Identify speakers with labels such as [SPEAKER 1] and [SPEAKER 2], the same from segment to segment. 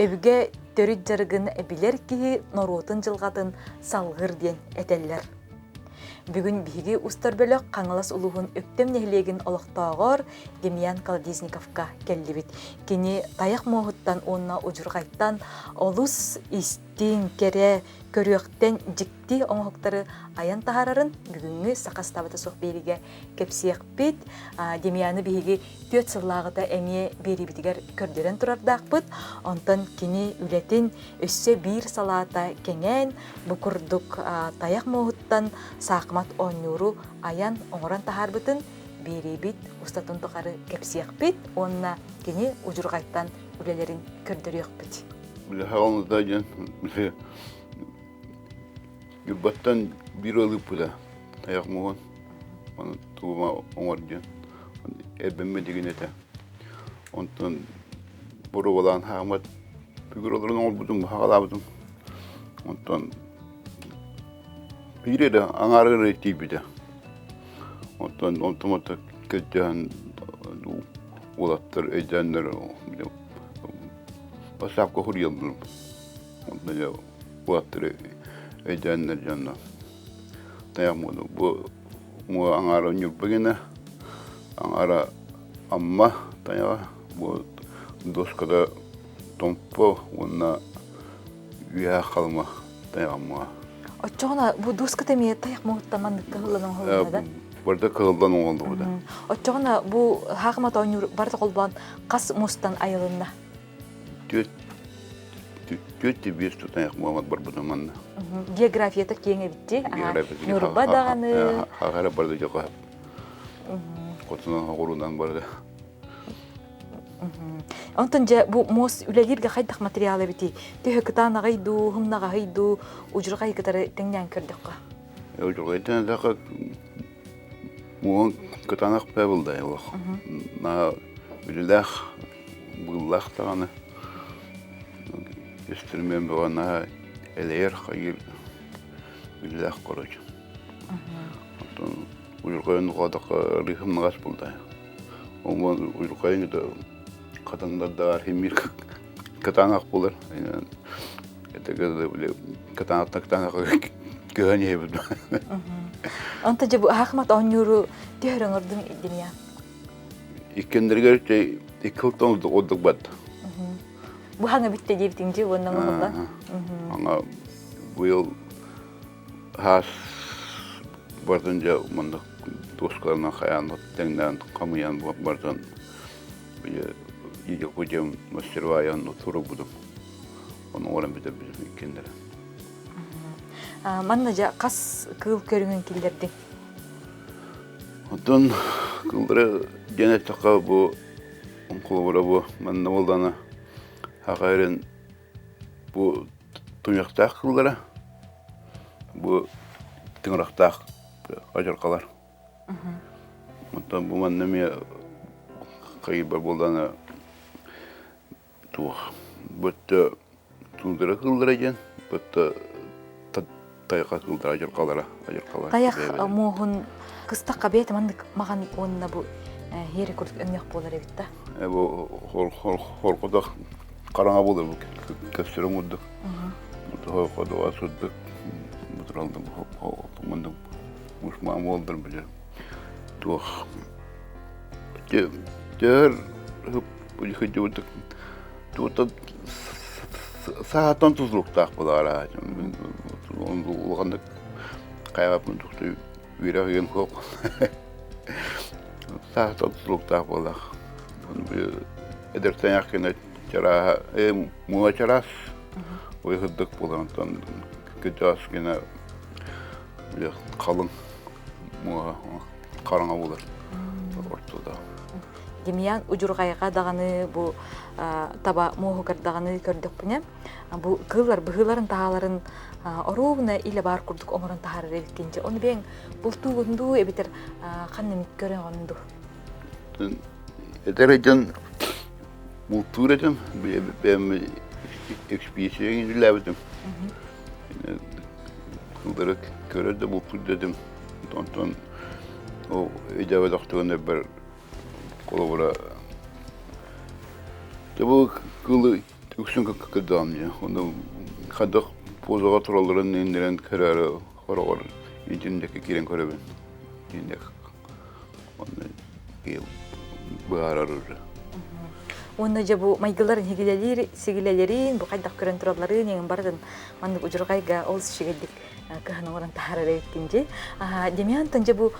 [SPEAKER 1] Өбүгэ төрүт дьарыгын билэр киһи норуотун дьылҕатын салгыр диэн этэллэр. Бүгүн биһиги устар бөлөх Хаҥалас улууһун Өктөм нэһилиэгин олохтооҕор Демьян Колодезниковка кэллибит. Кини тайах муоһуттан уонна удьурҕайтан олус истиҥ, кэрэ, көрүөхтэн дьикти оҥоһуктары айан таһаарарын бүгүҥҥү саха ыстаабыта суох биэриигэ кэпсиэхпит. Демьяны биһиги 4 сыллааҕыта эмиэ биэриибитигэр көрдөрөн турардаахпыт. Онтон кини үлэтин өссө биир салаата кэҥээн, бу курдук тайах муоһуттан саахымат оонньууру айан оҥорон таһаарбытын биэриибит устатын тухары кэпсиэхпит уонна кини удьурҕайтан үлэлэрин көрдөрүөхпүт.
[SPEAKER 2] Үлэһэ диэн Ньурбаттан биир ылыыппыта тайах муоһун ону тугума оҥор диэн эрбэммэ дигин этэ. Онтон боруобалаан хааммат бүгүр олорон оҥорбутум, хаҕалаабытым. Онтон биир эрэ аҥаары эрэ тиийбитэ. Онтон онтум ото кэлдьэһэн уолаттар өйдөөннөр бассаапка суруйаллар. Онтон дьэ уолаттары өйдөөннөр дьонно тайах муону бу муо аҥаара Ньурба гына аҥаара Амма тайаҕа бу доскада Томпо уонна Үөһээ Халыма тайаҕа муоһа.
[SPEAKER 1] Оччоҕуна бу доската эмиэ тайах муоһуттан маннык кыһыллан оҥоһуллубута да?
[SPEAKER 2] Барыта кыһыллан оҥоһуллубута.
[SPEAKER 1] Оччоҕуна бу хаахымат оонньуур барыта холбоон хас муостан айылынна?
[SPEAKER 2] 4 4 тутаах буолан барбытым манна.
[SPEAKER 1] Географията киэҥ эбит Ньурба даҕаны.
[SPEAKER 2] Хахара барды жока. Хотунан хоҕурунан барды.
[SPEAKER 1] Онтон дьэ бу муос үлэлииргэ хайдах материал эбитий? Төһө кытаанаҕый дуу, хымнаҕаһый дуу, удьурҕай кытары тэҥнээн көрдөххө.
[SPEAKER 2] Удьурҕайтан эттэххэ муоһун кытаанах пебл да олох. Наһаа үлэлээх быыллаах даҕаны инструмент бөҕө наһаа элэйэр хайыыр үлэлээх короче. Оттон уйурҕайын нухаатахха рыһымнаҕас булда. Онон уйурҕайын да хатаннардаҕар химир кытаанах буолар. Кытаанахтан кытаанах көһөн иһэбит.
[SPEAKER 1] Онто дьэ бу аһахмат оонньууру төһөр оҥордуҥ Демьян?
[SPEAKER 2] Иккиэннэригэр икки сылтан ордук барда.
[SPEAKER 1] Бу хаҥа бүттэ диэбитиҥ дии уонна оҥоһуллан.
[SPEAKER 2] Аңа быйыл хаас бардын дьэ маннык дуоскаларынан хайаан тэҥнээн хамыйан бардын Якутия мастеровая туругбутум. Ону оҥорон бүтэрбитим иккиэннэрэ.
[SPEAKER 1] Манна дьэ хас кыыл көрүҥүн киллэрдиҥ?
[SPEAKER 2] Оттон кыыллары диэн эттэххэ бу холобура бу манна буоллаҕына саха эрин бу туйахтаах кыыллара бу тыҥырахтаах адьырҕалар. Оттон бу манна эмиэ хайыйбар буоллаҕына туох бөттө Туундара кыыллара диэн бытта тайҕа кыыллара адьырҕалара адьырҕалар
[SPEAKER 1] Тайах муоһун кыстахха бэйэтэ маннык маҕан уонна бу иэри курдук өҥнөөх буолар эбит да.
[SPEAKER 2] Бу хорҕодох хараҥа буолар бу көстөрүн курдук. Хорҕодоҕо сырдык бутуралдым мындык мушмаан буолдар билэр туох төр хыдьыбытык Тута саатан тутулуктаах буолара. Улаханнык хайаҕаппын тохтуу үөрэх ыйын суох. Саатан тутулуктаах буоллах. Эдэр тайах гына чарааһа, мула чараас, ой сырдык буолар, онтон кырдьаҕас гына халыҥ муоһа хараҥа буолар ортода.
[SPEAKER 1] Демьян удьурҕайга даҕаны бу таба муоһугар даҕаны көрдөхпүнэ бу кыыллар быһыыларын таһааларын оруобуна илэ баар курдук оҥорон таһаарар эбиккин дьэ ону бэйэҥ бултуугун дуу эбэтэр ханна эмит көрөҕүн дуу
[SPEAKER 2] Эдэр дьон бултуур этим бэйэм экспедицияҕа үлэлээбитим кыыллары көрөр да бултуур да этим онтон ол өйдөөбөтөхтүгүнэ бэр Холобура, дьэ бу кыылы Үксүн кырдаҕым дии. Ону хайдах позаҕа туралларын иннирэн көрөөрү хороҕор итиннэки киирэн көрөбүн. Итинник онно быһаарар уже.
[SPEAKER 1] Уонна дьэ бу майгыларын хигилэлиир сигилэлэрин бу хайдах көрөн туралларын эҥин барытын маннык удьурҕайга олус үчүгэйдик кыһан оҥорон таһаарар эбиккин дии. Демьян дьэ бу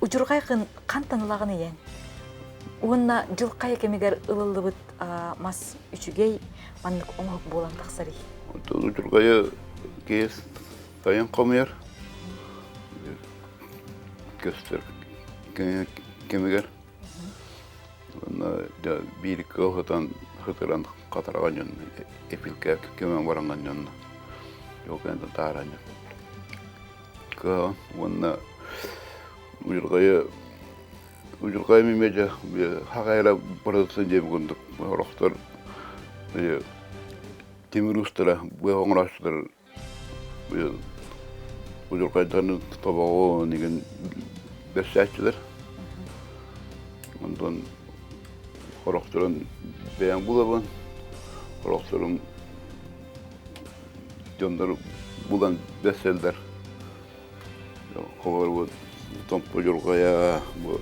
[SPEAKER 1] удьурҕай хантан ылаҕын ийэҥ? Уонна дьыл хайа кэмигэр ылыллыбыт мас үчүгэй маннык оҥоһук буолан тахсарый?
[SPEAKER 2] Удьурҕайы киһи сайын хомуйар көстөр кэмигэр уонна биир кыыл сытан сытыран хатараҕа дьон эпилкэ кэмэн бараҥҥан дьонно жолкэнтэн таһааран дьон кыаҕын уонна удьурҕайы Удьурҕай мимиэдьэ хахайра барытын диэбит курдук орохтор тимир уустара быа оҥорооччулар удьурҕайдарын тобоҕун игин бэрсээччилэр. Онтон хорохторун бэйэм булабын, хорохторун дьоннор булан бэрсэллэр. Холобур, Томпо Дьурҕайа, бу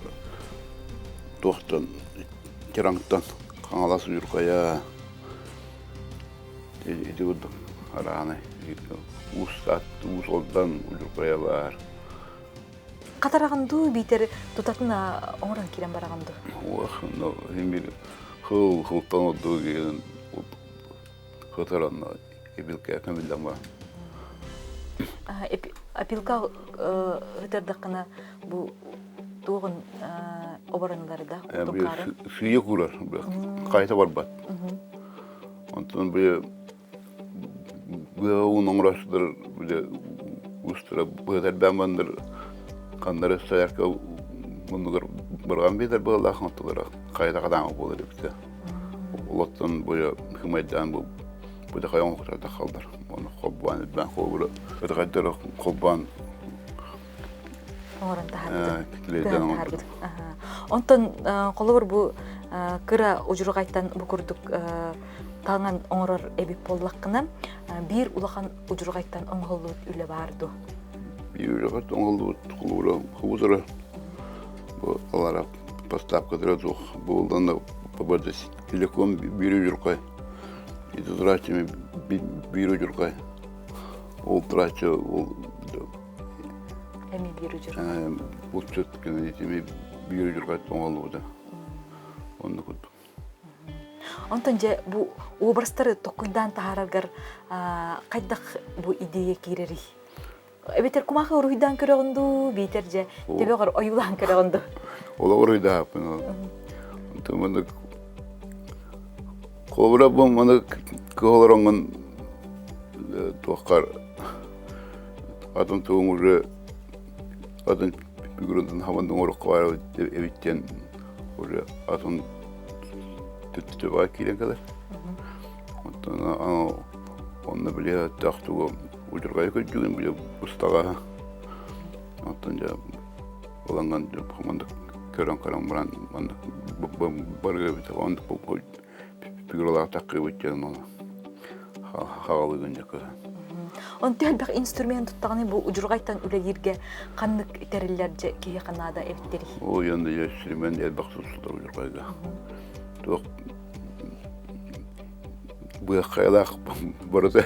[SPEAKER 2] туохтан Чараҥтан Хаҥалас Дьурҕайа ити курдук араанай уус уус Алдан Дьурҕайа баар.
[SPEAKER 1] Хатараҕын дуу биитэр тутатына оҥорон киирэн бараҕын дуу?
[SPEAKER 2] Уох, ну, син бир хыл хылтан ордук киирэн хытаран эбилкэ көмүллэн бар.
[SPEAKER 1] Опилка ытырдаххына бу туоҕун оборонулары да
[SPEAKER 2] Сыыйа куурар, хайта барбат. Онтон бу быа уун оҥорооччулар бile устара быһытардаан баннар ханнары сайарка муннугар барган биэтэр быалаах оттулара хайта хатаама буолар эбитэ. Олоттон бу хымайдаан бу быдахай оҥоһуктар тахаллар. Оны холбоон элбээн холобура быдахайдары холбоон
[SPEAKER 1] оҥорон таһаарбыт. Онтон холобур бу кыра удьурҕайтан бу курдук таҥан оҥорор эбит буоллаххына, биир улахан удьурҕайтан оҥоһуллубут үлэ баар дуо?
[SPEAKER 2] Биир үлэҕэ оҥоһуллубут холобура хубузара бу алара поставкатыра суох буолланна телеком биир удьурҕай Ити турааччы биир удьурҕай. Ол турааччы ол
[SPEAKER 1] Эми биир удьурҕай.
[SPEAKER 2] Булчут гына итими биир удьурҕай оҥоллубута. Оннук курдук.
[SPEAKER 1] Онтон дьэ бу образтары токкуйдаан таһаараргар хайдах бу идея киирэрий? Эбэтэр кумаахы уруһуйдаан көрөҕүн дуу, биитэр дьэ төбөҕөр ойуулаан көрөҕүн дуу?
[SPEAKER 2] Олох уруһуйдаахпын. Онтон маннык холобура бу маны кыһолороҥҥун туоххар атын тугуҥ уже атын фигуратын хабан оҥороххо баар эбит диэн уже атын төбөҕө киирэн кэлэр. Оттон онно били тугу удьурҕайы көрдүүгүн били устаҕа оттон дьэ ылаҥҥан маннык көрөн-көрөн баран маннык барыга эбит оннук фигуралаах таххыбыт диэн ону хаҕалыгын дьэ кыһан.
[SPEAKER 1] Онто элбэх инструмент туттаҕына бу удьурҕайтан үлэлииргэ ханнык тэриллэр дьэ киһиэхэ наада эбиттэрий?
[SPEAKER 2] Ой, онно инструмент элбэх туттулар удьурҕайга. Туох быаххайалаах барыта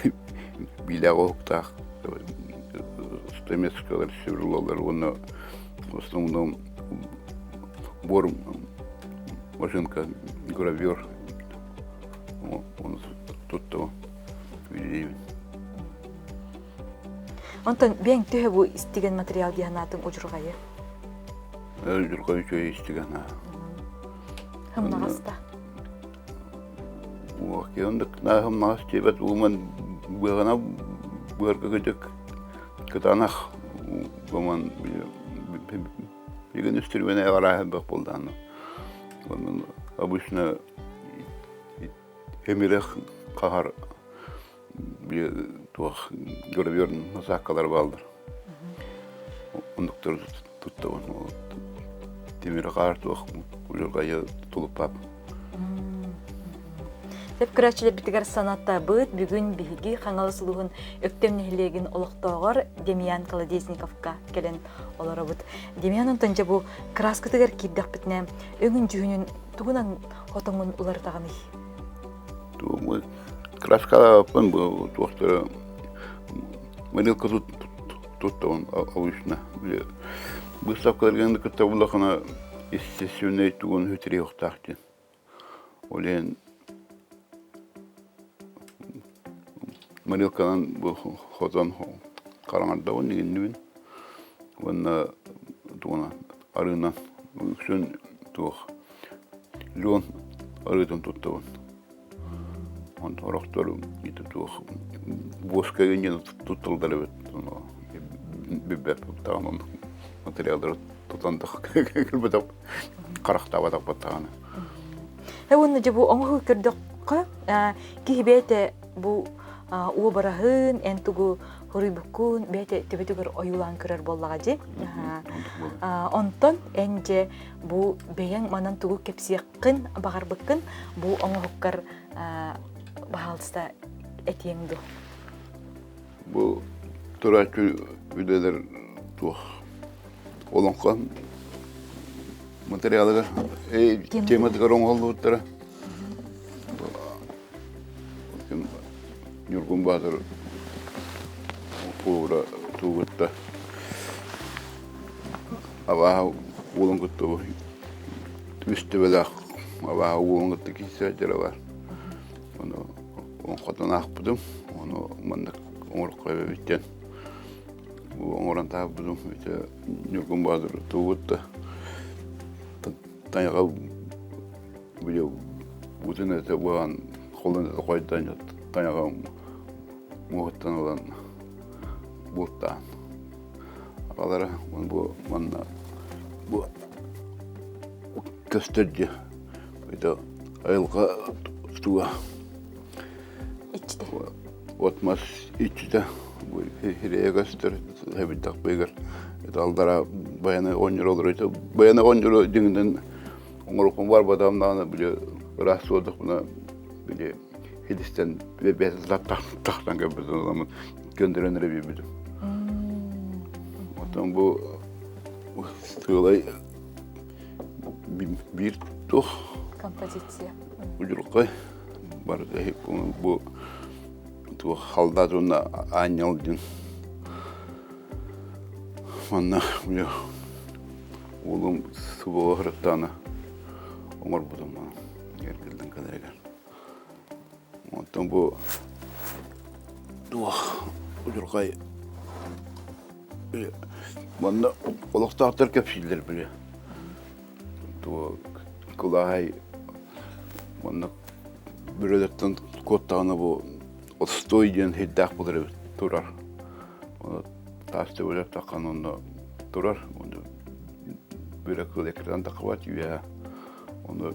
[SPEAKER 2] биилээх оһуктаах стамескалар сверлолар уонна в основном бор машинка гравер оны туттабын үлэлиибин.
[SPEAKER 1] Онтон бэйэҥ төһө бу истигэн материал дии санаатыҥ удьурҕайы?
[SPEAKER 2] Удьурҕай үчүгэй истигэн.
[SPEAKER 1] Хымнаҕас да?
[SPEAKER 2] Наһымнаҕас диэбэт ууман быаҕына быарга кыдьык кытаанах гомон билигин үстүрүмэнэ арааһа элбэх буолдаҕына онон обычно эмирэх хаһар туох гравер насадкалар бааллар оннуктары туттабын тимир хаар туох удьурҕайы тулуппап.
[SPEAKER 1] Тэп көрөөччүлэрбитигэр санатабыт, бүгүн биһиги Хаҥалас улууһун Өктөм нэһилиэгин олохтооҕор Демьян Колодезниковка кэлэн олоробут. Демьян онтон дьэ бу кырааскытыгар киирдэхпитинэ өҥүн дьүһүнүн тугунан хотоҥун уларытаҕыный?
[SPEAKER 2] Краскалаабыппын бу туохтара мылилка туттабын обычно. Быыстапкаларга кытта буллахына естественный тугун үтүрүөхтаах диэн. Ол иһин мылилканан бу хотон хараҥардабын игиннибин уонна тугунан арыынан үксүн туох леон арыытын туттабын. Онтон орохтор ити туох буоска диэн тутталлар эбит билбэппит даҕаны материаллары тутан да көрбөтөх харахтаабатахпыт даҕаны.
[SPEAKER 1] Э уонна дьэ бу оҥоһуу көрдөххө киһи бэйэтэ бу уобараһын эн тугу хоруйбуккун бэйэтэ төбөтүгэр ойуулаан көрөр буоллаҕа дии. Онтон эн дьэ бу бэйэҥ манан тугу кэпсиэххин баҕарбыккын бу оҥоһуккар баһаалыста этиэҥ дуо?
[SPEAKER 2] Бу турааччы үлэлэр туох олоҥхо материалыгар тематыгар оҥоһуллубуттара. Ньургун Баатыр куура туугутта абааһы уолун кытта үс төбөлөөх абааһы уолун кытта киирсээччилэр бар. Ону хотон аахпытым, ону маннык оҥороххо эбэбиттэн оҥорон таһаарбытым. Ити Ньургун Баатыр туугутта тайҕа били бутун этэ буолан холун этэ хойдон тайаҕа муоһуттан ылан бултаан аҕалара бу манна бу көстөр дьэ это айылҕа туга
[SPEAKER 1] иччитэ
[SPEAKER 2] от мас иччитэ бу хирэйэ көстөр хэбиддэх быйыгар это алдара баяны оонньуур олорор баяны оонньуур дьиҥинэн Оҥоруккун барбатаҕым даҕаны били ыраас суордахпына били хидистэн бэйэтэ тахсан кэлбитин ыламмын көндөрөн эрэ биэрбитим. Оттон бу сыалай биир туох
[SPEAKER 1] композиция
[SPEAKER 2] удьурхай барыта бу туох халдаат уонна аанньал диэн манна Уолум субуга сырыттаҕына оҥорбутум эргиллэн кэлэригэр. Онтон бу туох удьурхай манна олохтоохтор кэпсииллэр били туох кылааһай манна бөрөлөртөн куоттаҕына бу отстой диэн сирдээх буолар эбит турар. Таас төбөлөр таххан онно турар. Бөрө кыыл экран таххабат үөһэ. Ону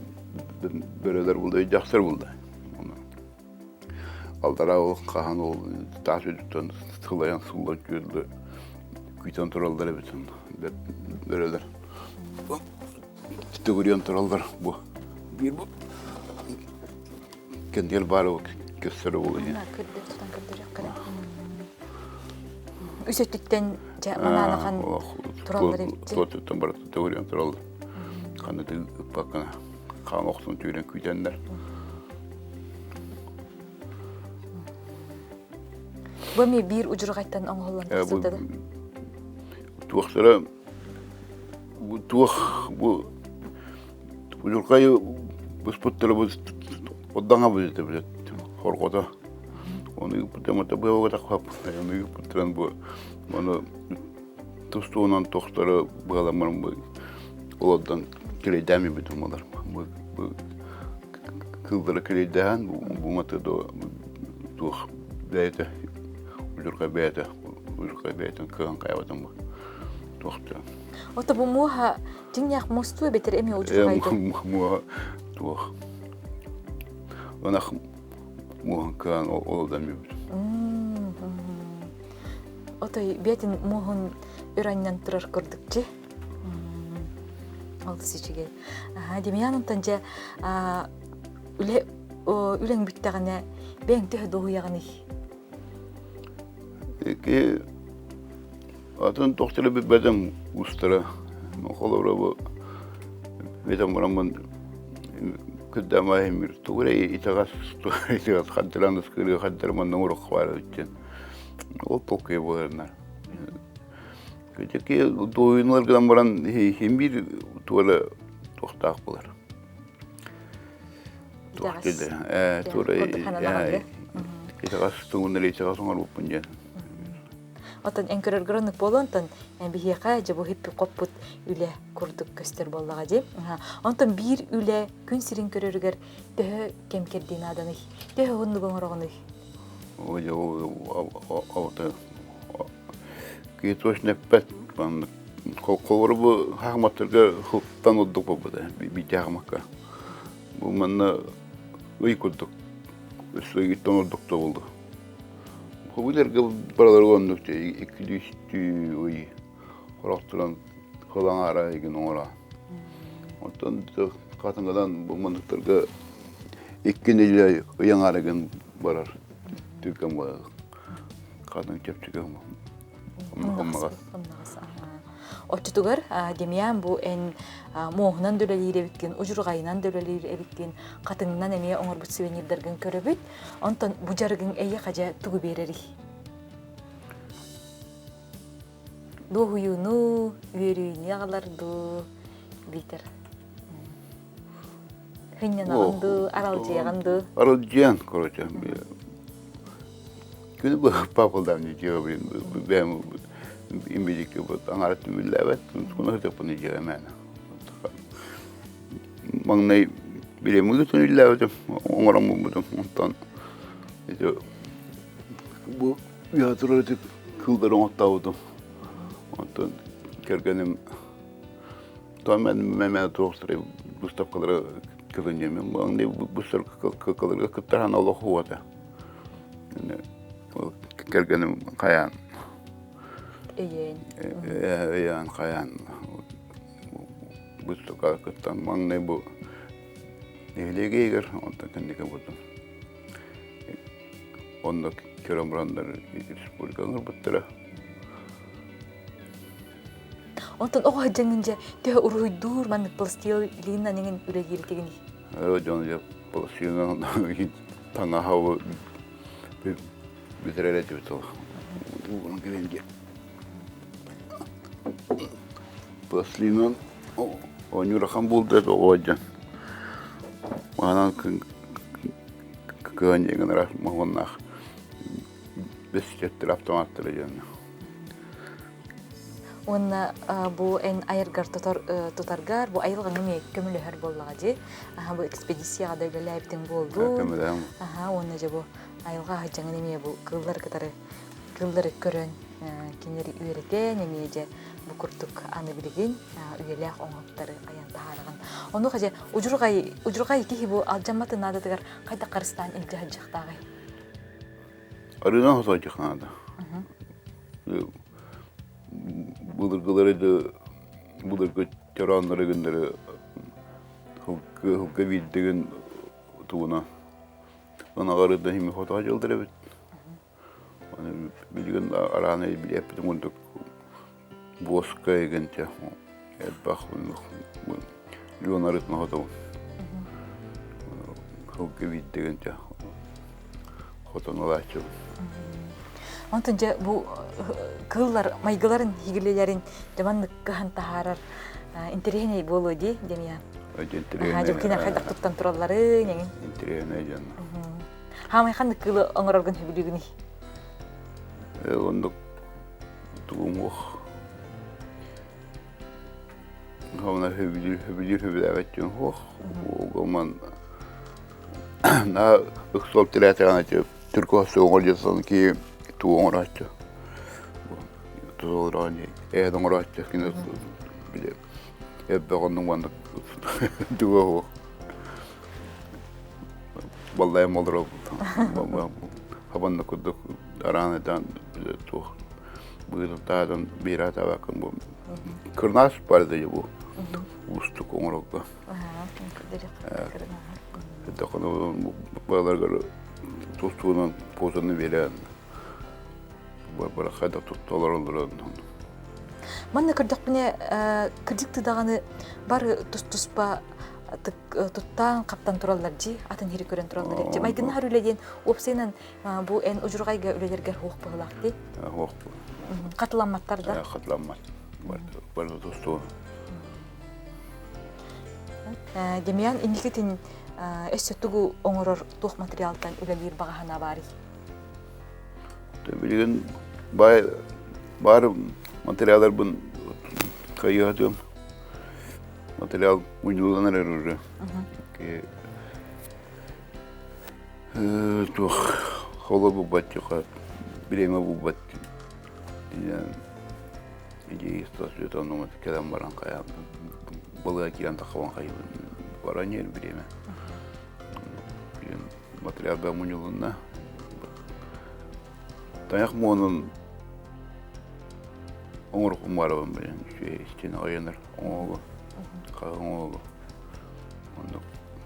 [SPEAKER 2] бөрөлөр булда өйдөөхтөр булда. Ону алтара ол хаһан ол таас үрдүттэн сылайан сыллан күөллү күүтэн тураллар эбит бөрөлөр. Төгүрүйэн тураллар бу. Биир бу Кэнтигэр баар көстөрө буолуо диэн.
[SPEAKER 1] Көрдөр тутан көрдөрүөххэ Үс өттүттэн дьэ мананахан тураллар эбит.
[SPEAKER 2] Туоттуттан барыта төгүрүйэн тураллар. Ханна ыппаккына хаан охтун түүрэн күүтэннэр.
[SPEAKER 1] Бу эми биир удьурҕайтан оҥоһуллан тахсыбыта да?
[SPEAKER 2] Туохтара туох бу Удьурхай буспуттара бу оддаҥа бу билет хорҕото. Ону ыыппыттарым это быабага тахпаппын. Ону ыыппыттаран бу ону тустуунан тохторо быаламмарым бу олордон килэйдээн билбитим олар. Бу кылдара килэйдээн бу маты туох бэйэтэ удьурхай бэйэтэ удьурхай бэйэтин кыан хайабатым бу туохта.
[SPEAKER 1] Ото бу муоха Дьиҥнээх мустуу эбэтэр эмиэ удьурҕайда?
[SPEAKER 2] Муоһа туох ынах муоһун кыан ол да мүбүт.
[SPEAKER 1] Отой бээтин муоһун өр анньан турар курдук дьи. Ол үчүгэй. Демьян онтон дьэ үлэ үлэҥ бүттэҕинэ бэйэҥ төһө дуоһуйаҕыный?
[SPEAKER 2] Ики атын тохтеле билбэтим устара. Холобура бу бетем бараммын кырдамаһым тугура итэҕэс итэҕэс хаддыран ыскырыы хаддырман оҥоруох баар эбиттен. Ол толкуйа буоларынар. Ки дуойунулар гынан баран хим биир туора туохтаах буолар.
[SPEAKER 1] Итэҕэс.
[SPEAKER 2] Туора итэҕэс тугуннар итэҕэс оҥорбуппун диэн.
[SPEAKER 1] Оттон эн көрөргөр оннук буолуо, онтон биһиэхэ дьэ бу хиппи-хоппут үлэ курдук көстөр буоллаҕа дии. Онтон биир үлэ күн сирин көрөрүгэр төһө кэм кэрдии нааданый? Төһө уһуннук оҥороҕунуй?
[SPEAKER 2] Ой, Киһи точно эппэт маннык холобура бу хаахыматтарга хылтан ордук буолбута биирдэ хаахымакка. Бу манна ый курдук өссө ыйыттан ордук да буолла. Хобулерга бараларга оннук иккилүү ый хорохтуран хылаҥаара игин оҥоро. Оттон хатыҥадан бу манныктарга икки нэдиэлэ ый аҥаара гын барар түргэн буолар. Хатын чэпчэки хомнаҕас.
[SPEAKER 1] Оччотугар Демьян бу эн муоһунан да үлэлиир эбиккин, удьурҕайынан да үлэлиир эбиккин, хатыҥынан эмиэ оҥорбут сувенирдаргын көрөбүт. Онтон бу дьарыгыҥ эйиэхэ дьэ тугу биэрэрий? Дуоһуйууну, үөрүүнү аҕалар дуу, биитэр Хынньанаҕын дуу, аралдьыйаҕын дуу?
[SPEAKER 2] Аралдьыйан, короче. Күнү быһа папалдаам дьиэҕэ блин бэйэм имбидикки вот аҥара түмүллээбэт куна сытыппын дьиэҕэ мээнэ. Маҥнай билэммин түмүллээбитим, оҥорон булбутум. Онтон ити бу уйа турар ити кылдары оҥоттообутум. Онтон кэргэним Мен туохтары выставкалары кылынньаммын маҥнай выставкаларга кыттаһан олох уота. Кэргэним хайаан
[SPEAKER 1] Өйөөн.
[SPEAKER 2] Өйөөн хайаан выставкаҕа кыттан маҥнай бу нэһилиэгигэр онтон кэнники бутум. Онно көрөн бараннар республика ыҥырбыттара.
[SPEAKER 1] Онтон оҕо сылдьаҥҥын дьэ төһө уруһуйдуур маннык пластилинынан эҥин үлэлиир этигиний?
[SPEAKER 2] Дьон дьэ пластилинынан таҥаһа бүтэрэр этибит ол. Ууран кэлэн диэн. Пластилинынан оонньуур ахан буолда оҕо дьон. Маанан кыһан диэн гынара моһуоннаах бэсчэттэр автоматтара диэн.
[SPEAKER 1] Уонна бу эн айаргар тутаргар бу айылҕаҥа эмиэ көмөлөһөр буоллаҕа дии. Аха бу экспедицияҕа да үлэлээбитиҥ буоллун.
[SPEAKER 2] Көмөлөһөм.
[SPEAKER 1] Аха уонна дьэ бу айылҕа аһыдьаҥын эмиэ бу кыыллары кытары кыыллары көрөн кинилэри үөрэтэн эмиэ дьэ бу курдук аны билигин үйэлээх оҥоһуктары айан таһаараҕын. Онуоха дьэ удьурҕай удьурҕай киһи бу алдьамматын наадатыгар хайдах харыстаан илдьэ сылдьыахтааҕый?
[SPEAKER 2] Арыынан хотойдух наада. Былыргылары да былыргы чорооннору гыннары хылга биирдигин тугуна ынаҕарыдан хими хотоо дьылдар эбит. Аны билигин арааны билиэппитин курдук буоска эгинчэ элбэх лүон арытын хотобун. Хылга биирдигинчэ хотон ылааччыбын.
[SPEAKER 1] Онтон дьэ бу кыыллар майгыларын хигилилэрин дьэ маннык кыһан таһаарар интэриэһинэй буолуо дии Демьян.
[SPEAKER 2] Интэриэһинэй.
[SPEAKER 1] Дьэ хайдах туттан туралларын эҥин.
[SPEAKER 2] Интэриэһинэй дьон.
[SPEAKER 1] Хаамай ханнык кыылы оҥороргун сөбүлүүгүнүй?
[SPEAKER 2] Оннук тугум уох. Хавна хөбүлүүр хөбүлүүр хөбүлээбэт дьон суох. Уогуман на ыксал тирээтэҕинэ түркү оҥор дьасан ки туу оҥорооччу. Туу эһэ оҥорооччу кини биле эббэх оннук маннык туга суох. Баллайым олорор хабанна курдук араан этан туох быытын биир атабаккын бу кырнаас барды бу уустук оҥорорго. Эттэххинэ баларгар тустуунан позаны биэрэн бары хайдах тутта олороллорун.
[SPEAKER 1] Манна көрдөхпүнэ кырдьык даҕаны бары тус-туспа туттаан хаптан тураллар дии атын иһири көрөн тураллар дии майгыннаһар үлэ диэн уопсайынан бу эн удьурҕайга үлэлэргэр хуох быһылаах дии
[SPEAKER 2] хуох
[SPEAKER 1] хатыламматтар да
[SPEAKER 2] хатыламмат бары тустуу
[SPEAKER 1] Демьян инникитин өссө тугу оҥорор туох материалтан үлэлиир баҕа санаа баарый?
[SPEAKER 2] Билигин баар материалларбын кыайыатым. Материал мунньуллан эрэр уже. Туох холо булбат бириэмэ булбат Идея кэлэн баран хайа балыга киирэн таххабан хайыбын баран иһэр бириэмэ. Материалга мунньулунна. Тайах муонун оҥорохпун баарабын билэн үчүгэй истиэнэ ойонор оҥоһугу хаһы оҥоһугу оннук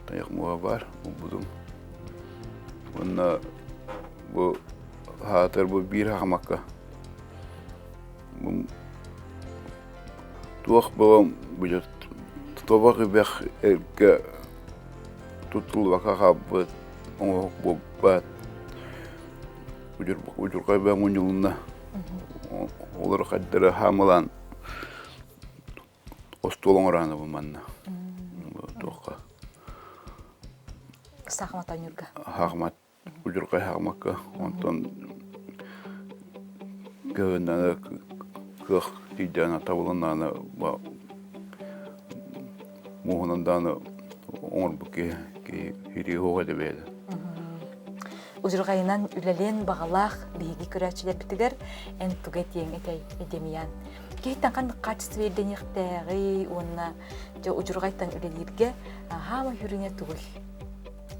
[SPEAKER 2] тайах муоһа баар булбутум уонна бу аһаатар бу биир хахамакка Туох бөҕөм били тобох ибэх эргэ туттуллубакка хаалбыт оҥоһук буолбат удьурҕай бөҕө мунньулунна олор хайдары хаамылаан остуол оҥораанабын манна туохха
[SPEAKER 1] Саахымат оонньуурга
[SPEAKER 2] Саахымат Удьурҕай хаамакка, онтон кыһыннары кыах тиийдэҕинэ табылыннаҕына муоһунан даҕаны оҥорбут киһи киһи суох этэ бэйэтэ.
[SPEAKER 1] Удьурҕайынан үлэлиэн баҕалаах биһиги көрөөччүлэрбитигэр эн тугу этиэҥ этэй, Демьян? Киһиттэн ханнык хаачыстыба ирдэниэхтээҕий уонна дьэ удьурҕайтан үлэлииргэ хаама хүрүнэ тугуй?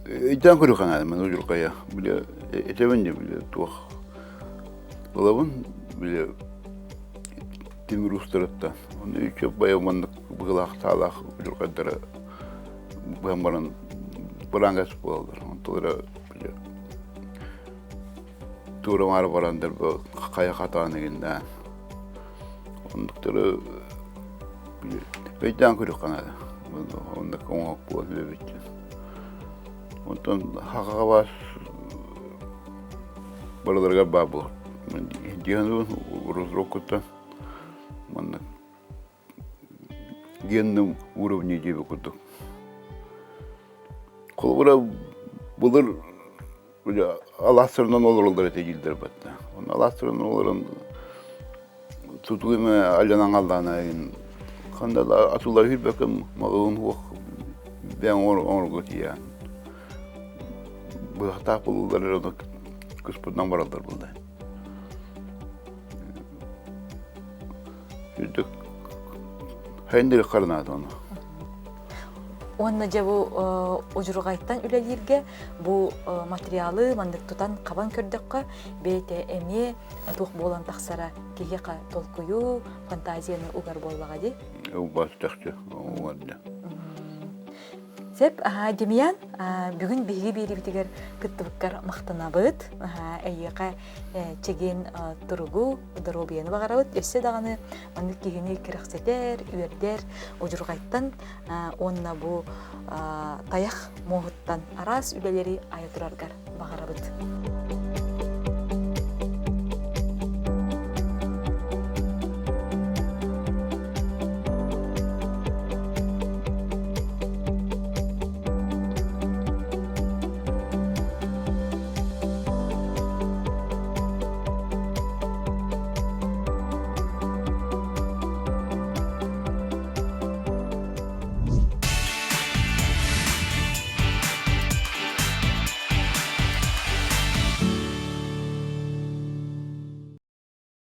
[SPEAKER 2] Өйдөөн көрүөххэ наада маны удьурҕайа. Били этэбин дии били туох ылабын били тимир уустарыттан. Онно үчүгэй байа маннык быһыылаах таалаах удьурҕайдары быһан баран быраангас буолаллар. Онтулара били туора-маары барандар хайа хатаан игиннээн Оннуктары өйдөөн көрүөххэ наада. Оннук оҥоһук буолан эбит. Онтон хахаҕа барыларыгар баар буолар. Дьиэһэн уруккуттан манна генным уровне диэби курдук. Холобура былыр алаастарынан олороллор этэ дииллэр батта. Онно алаастарынан олорон тутуйма алланан аллаана ханда да атылар хүрбэккэ малын хуох бэйэҥ оҥорго тиийээн быһахтаах булуллар эрэ ону кыспытынан бараллар булда. Үрдүк хайындыры харнаата ону.
[SPEAKER 1] Уонна дьэ бу удьурҕайтан үлэлииргэ бу материалы маннык тутан хабан көрдөххө бэйэтэ эмиэ туох буолан тахсара киһиэхэ толкуйу, фантазияны угар буоллаҕа дии.
[SPEAKER 2] Убас чахчы угарда.
[SPEAKER 1] Сеп, Демьян, бүгүн биһиги биэрибитигэр кыттыбыккар махтанабыт. Эйиэхэ чэгиэн туругу, доруобуйаны баҕарабыт. Өссө даҕаны маннык киһини кэрэхсэтэр, үөрдэр, удьурҕайтан уонна бу тайах муоһуттан араас үлэлэри айа тураргар баҕарабыт.